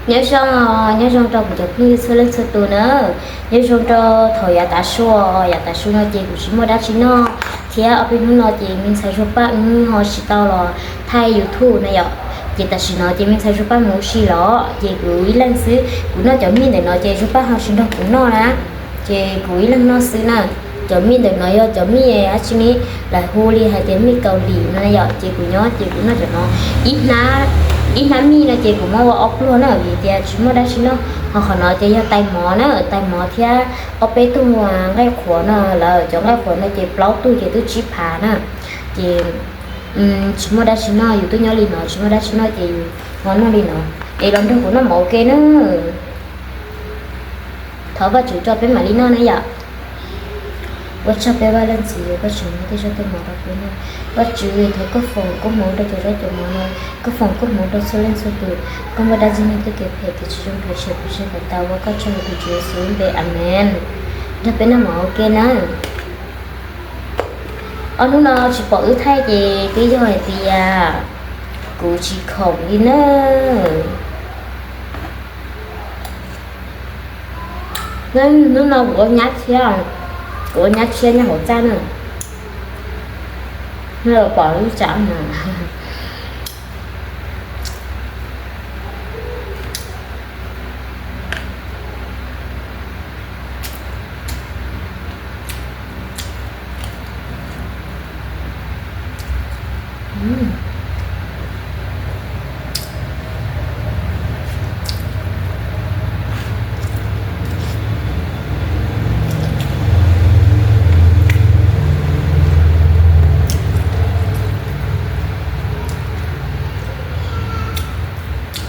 Nyob zoo, nyob zoo rau kuv cov phooj ywg txhua leej txhua tus na. Nyob zoo rau thaum yav tav su, yav tav su no ces kuv tsis muaj dab tsi noj thiab ob peb hnub no ces me ntxhais Zuag Paj wb ho tsis tau los thaij YouTube na yom. Ces tam sim no ces me ntxhais Zuag Paj mus ua si lawm ces kuv ib leeg xwb, kuv noj cov mij ntawm no ces Zuag Paj ho tsis nrog kuv noj na. Ces kuv ib leeg noj xwb na. Cov mij ntawm no yog cov mij dab tsi ne, lawv hu li hais tias mij Kaus Lim no yom, ces kuv nyob ces kuv noj cov no. Ib hnab mij no ces kuv muab ua ob pluag na vim tias tsis muaj dab tsi noj. Ho qhov no ces yog tais mov na, tais mov thiab ob peb tug nqaij qhuav no lawm, cov nqaij qhuav no ces plaub tug ces twb tsib phav na. Ces tsis muaj dab tsi noj, yus twb nyob li no tsis muaj dab tsi noj ces yus ho noj li no. Es los nrog kuv noj mov ua ke na. Thov Vajtswv tso peb mam li noj na yom. Ua tsaug peb Vaj Leej Txiv, Vajtswv muab tej zaub tej mov rau peb noj. Vajtswv thov koj foom koob hmoov rau cov zaub cov mov no, koj foom koob hmoov rau txhua leej txhua tus, koj muaj dab tsi noj tej kev phem kev tsis zoo rau siab pub siab kom tau ua koj tsaug tus Tswv Yexus npe, amees. Nrog peb noj mov ua ke na. Ob hnub no tsis pom wb thaij ces twb yog hais tias kuv tsis khoom li na. Hnub no kuv ua nyab tshiab, kuv ua nyab tshiab nyob hauv txaj na. Pom lub tsam no.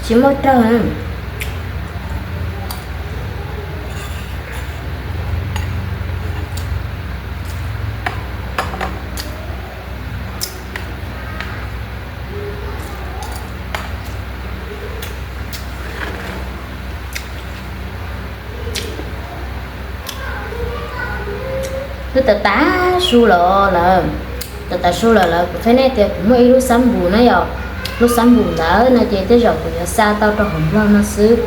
Tsis muaj raug. Twb tas tas su lawm lawm, tas tas su lawm lawm kuv qhia nej tias kuv muaj ib lub xab npum na yom. Lub xab npum ntawd no ces tej zaum kuv yuav xa tau rau hauv Nplog no xwb.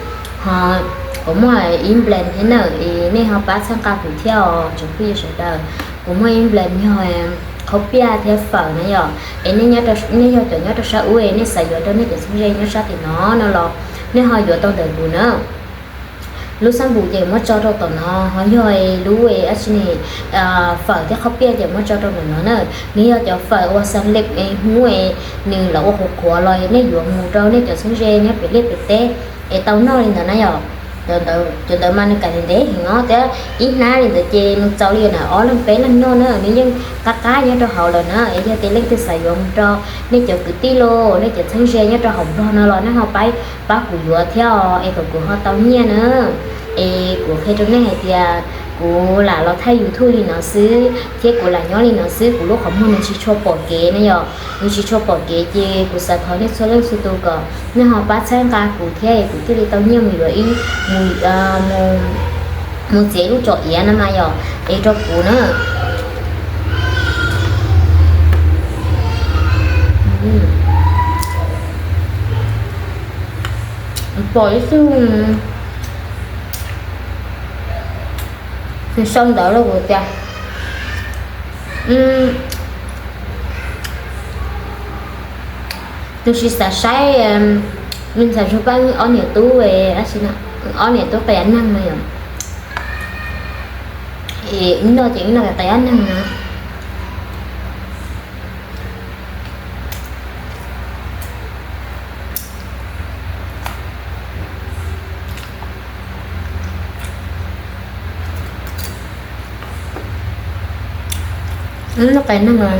Ho kuv muaj ib nplees thiab na, es nej ho pab txhawb nqa kuv thiab os tsoom phooj ywg sawv daws. Kuv muaj ib nplees yog qhaub piaj thiab fawm na yom, es nej yog cov nyob rau sab ub es nej xav yuav rau nej cov txheeb ze nyob sab tim no no los nej ho yuav tau ntawm kuv na. Lub xab npum ces muab tso rau tom no, ho yog lub dab tsi ne, fawm thiab qhaub piaj ces muab tso rau ntawm no na. Nws yog cov fawm uas xas lem es hmub es nws lawv ua qhuav qhuav los nej yuav mus rau nej cov txheeb ze nyob pem liaj pem teb es tau noj li ntawd na yom. Cov ntawd mas nws kam ntev heev os, thiab ib hnab li ntawd ces nws txaus li na ob leeg peb leeg noj na, nws yeej qab qab nyob rau hauv lawm na. Es yog tias leej twg xav yuav mus rau nej cov kwv tij los nej cov txheeb ze nyob rau hauv Nplog no los nej ho pab, pab kuv yuav thiab os, es kom kuv ho tau nyiaj na. Es kuv qhia rau nej hais tias kuv lam los thaij YouTube li no xwb thiab kuv lam nyob li no xwb, kuv lub qhov muag nws tsis tshua pom kev na yom, nws tsis tshua pom kev ces kuv xav thov nej txhua leej txhua tus kom nej ho pab txhawb nqa kuv thiab es kuv thiaj li tau nyiaj mus yuav ib, mus, mus txiav lub tsom iav no mas yom, es rau kuv na. Pom ib tug nws sau ntawv rau kuv tias nws tsis xav saib me ntxhais Zuag Paj ob niam tub, ob niam tub qias neeg no yom. Wb noj ces wb noj qias qias neeg na. Wb noj qias neeg los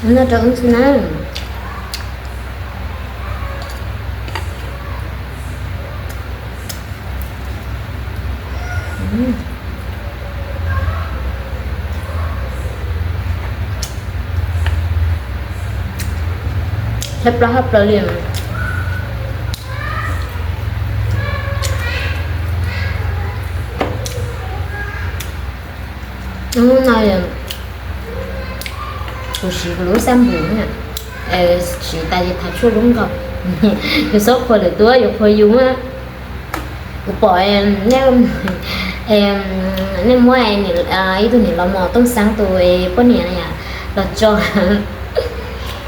wb noj rau wb xwb na. Thawj plaub hab plaws li. Hnub no kuv siv kuv lub xab npum, siv tas ces thaiv tshuaj lub nkaus. Yus txhob qhuas lwm tus, yus qhuas yus. Kuv pom nej muab ib tug niam laus Mos Tooj Xeeb tus poj niam los tso.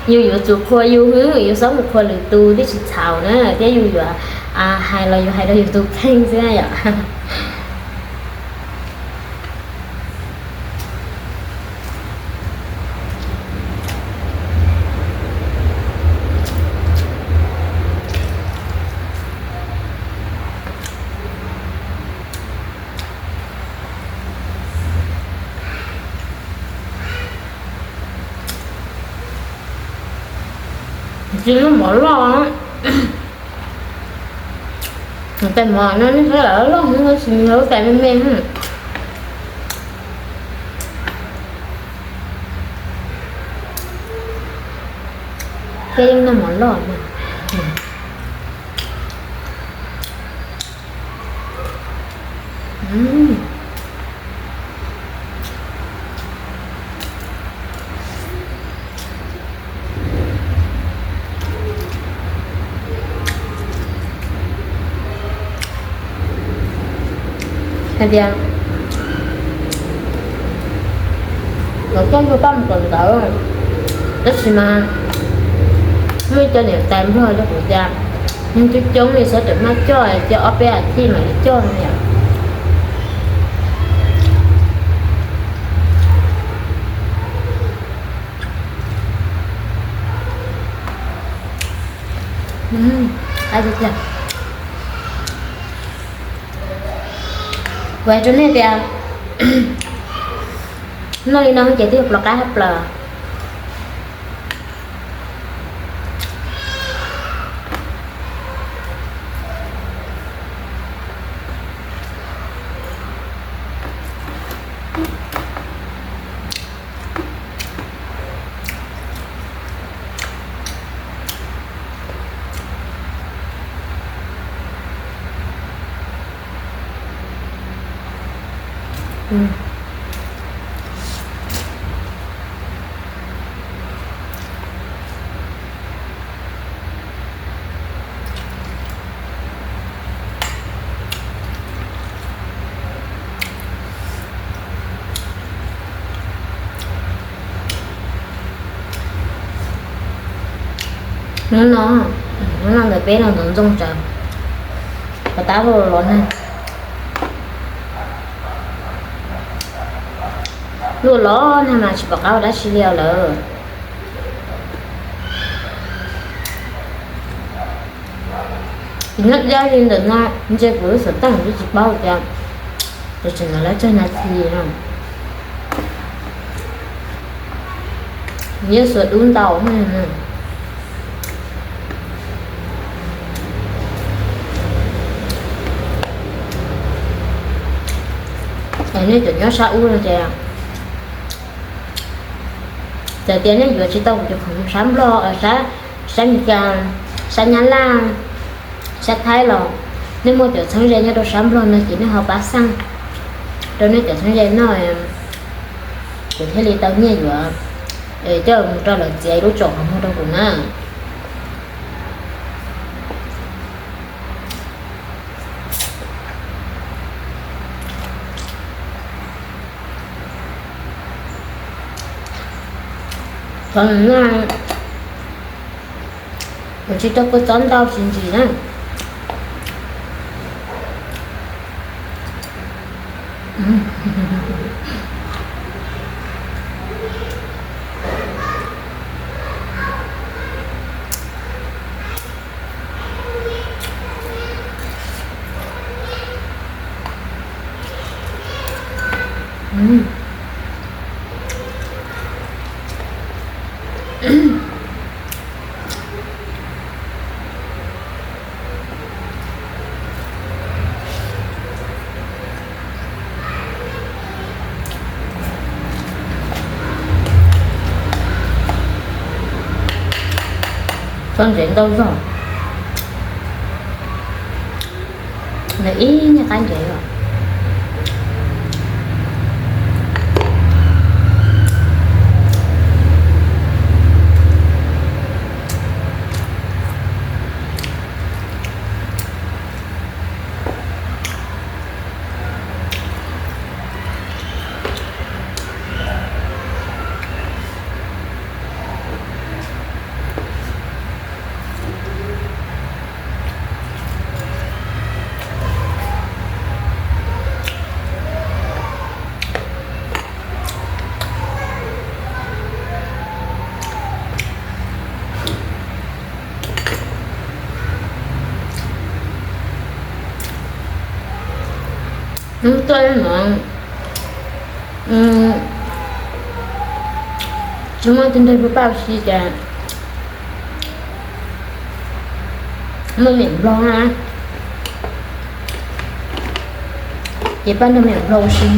Yus yuav tsum qhuas yus, yus txhob mus qhuas lwm tus thiaj tsis txhaum na, thiab yus yuav hais los yus hais rau yus tus kheej xwb yom. Tsis muaj mov loj. Tais mov no nej saib lawv loj heev, tais me me. Thiab yeej noj mov loj. Hais tias lawv coj yus pab mus kawm ntawv, tab sis mas muaj ib co niam tais Nplog rau kuv tias neeg coob coob li, xyov tus mab coj, cia ob peb as thiv mam li coj no yom. Kuv hais rau nej tias noj li no ces twb yog plov qab hab plaws. Hnub no, hnub no ntawm peb no ntawm ntxooj tsawv, puas tab luaj los neeg. Luaj los neeg mas tsis pom qab ua dab tsi li lawm. Nyob deb li ntawm no, ntshe kuv lub xov tooj twb tsis paub tias, tus tseem ntawd lawv tsawg nas this no. Yeej xuas dub ntau. Nej cov nyob sab ub no ces txawm tias nej yuav tsis tau kuv cov khoom sab Nplog, sab Meskas, sab Nyab Laj, sab Thaib los, nej muaj cov txheeb ze nyob rau sab Nplog no ces nej ho pab xaj rau nej cov txheeb ze noj, kuv thiaj li tau nyiaj yuav coj mus rau lawv txiav ib lub tsom qhov muag rau kuv na. Qhov no kuv tsis tau kua txob ntau tsis ntsim na. Txhob ntsev ntau zog, nws ib nyuag qab ntsev os. Tuaj no tsis muaj tug nrog pab pab si cas muaj niam nplog na, ces pab nrog niam nplog ua si.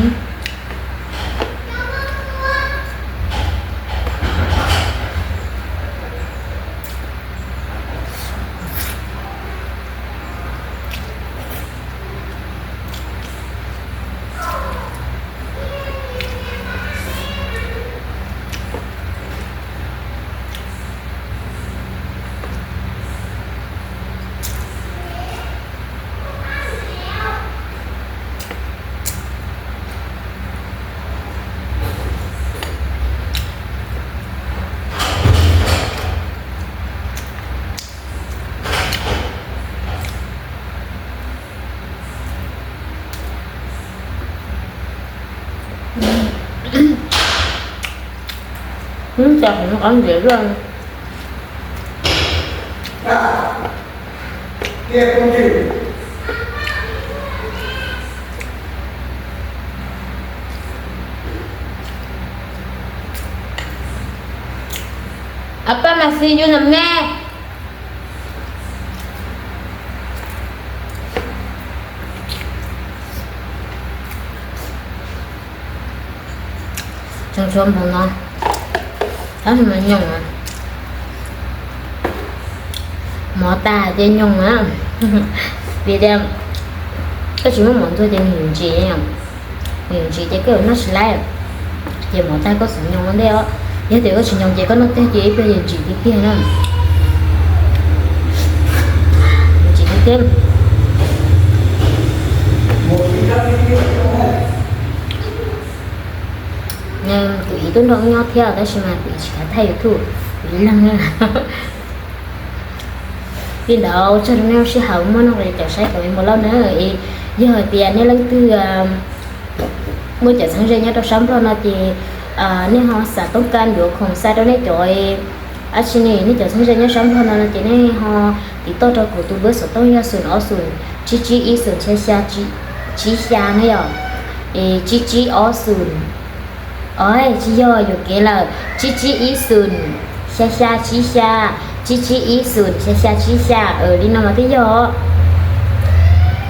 Ub, cas kuv qab ntiav luaj. Apab mas xi yus nam me. Tseem tshuav mov no, tab sis mas nyoos, mov tag ces nyoos na, vim tias koj tsis muaj mov ntxuag ces nws yuav ntsim, nws yuav ntsim ces koj yuav noj tsis laib, ces mov tag koj xav nyoos ua ntej os, yog tias koj tsis nyoos ces koj noj tag ces ib pliag yuav ntsim tiag tiag na. Ntsim tiag tiag. Kuv ib tub nrog wb nyob thiab tab sis mas kuv tsis kav thaij YouTube, kuv ib leeg. Li ntawd ua tsaug rau nej sij hawm muaj nuj nqis caum saib kuv me mos lauj na. Yog hais tias nej leej twg muaj cov txheeb ze nyob rau sab Nplog no ces nej ho xav toob kas yuav khoom xa rau nej cov, ab tsi ne, nej cov txheeb ze nyob sab Nplog no no ces nej ho tiv toj rau kuv tus npawb xov tooj yog xoom ob xoom tsib tsib ib xoom xya xya tsib xya na yom. Es tsib tsib ob xoom, o tsis yog, yuam kev lawm, tsib tsib ib xoom xya xya tsib xya, tsib tsib ib xoom xya xya tsib xya, li no mas twb yog.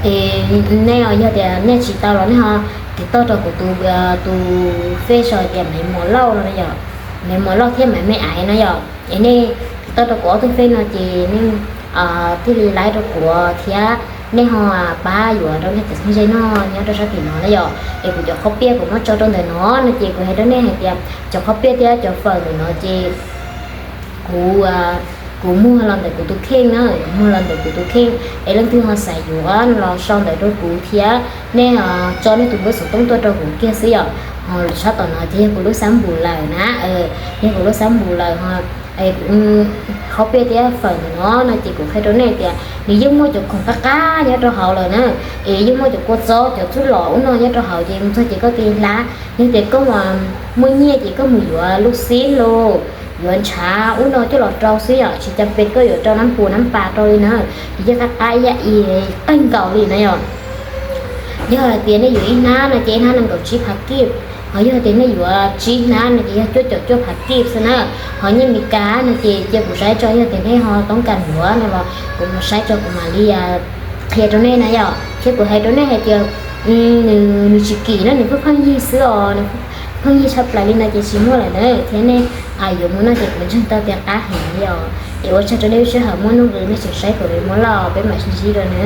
Es nej yog tias nej tsis tau los nej ho tiv toj rau kuv tus, tus Face hais tias Maiv Mos Lauj no yom, Maiv Mos Lauj thiab Maiv Me Aiv no yom. Es nej tiv toj rau kuv ob tug Face no ces nej thiaj li laib rau kuv thiab nej ho pab yuav rau nej cov txheeb ze noj nyob rau sab tim no na yom. Es kuv cov qhob piaj kuv muab tso rau ntawm no no ces kuv hais rau nej hais tias cov qhob piaj thiab cov fawm ntawm no ces kuv, kuv muag los ntawm kuv tus kheej na, kuv muag los ntawm kuv tus kheej. Es leej twg ho xav yuav no los sau ntawv rau kuv thiab nej tso nej tus npawb xov tooj tuaj rau kuv kiag xwb yom. Ho sab tom no ces yog kuv lub xab npum lawm na, yog kuv lub xab npum lawm ho. Qhob piaj thiab fawm ntawm no no ces kuv qhia rau nej tias nws yeej muaj cov khoom qab qab nyob rau hauv lawm na. Es yeej muaj cov kua txob, cov txuj lom ub no nyob rau hauv ces mus txog ces koj tig hlab. Yog tias koj muaj nyiaj ces koj mus yuav lub xib los yuav ntshav ub no coj los rau xwb yom, tsis cas pes koj yuav rau nab pus nab pas rau li na. Ces yeej qab qab ib yam ib qeeg nkaus li na yom. Yog hais tias nej yuav ib hnab no ces ib hnab nees nkaum tsib phav kij, ho yog tias nej yuav tsib hnab no ces yog cuaj caum cuaj phav kij xwb na. Ho nyiaj Meskas no ces cia kuv saib tso, yog tias nej ho toob kas yuav no los kuv mam saib tso kuv mam li qhia rau nej na yom. Thiab kuv hais rau nej hais tias nws tsis kim na, nws pheej pheej yig xwb os, nws pheej yig tshaj plaws li no ces tsis muaj lawm na. Thiab nej yuav mus noj ces kuv ntseeg tau tias qab heev li os. Es ua tsaug rau nej lub sij hawm muaj nuj nqis nej tseem saib kuv me mos lauj, peb mam sib ntsib dua na.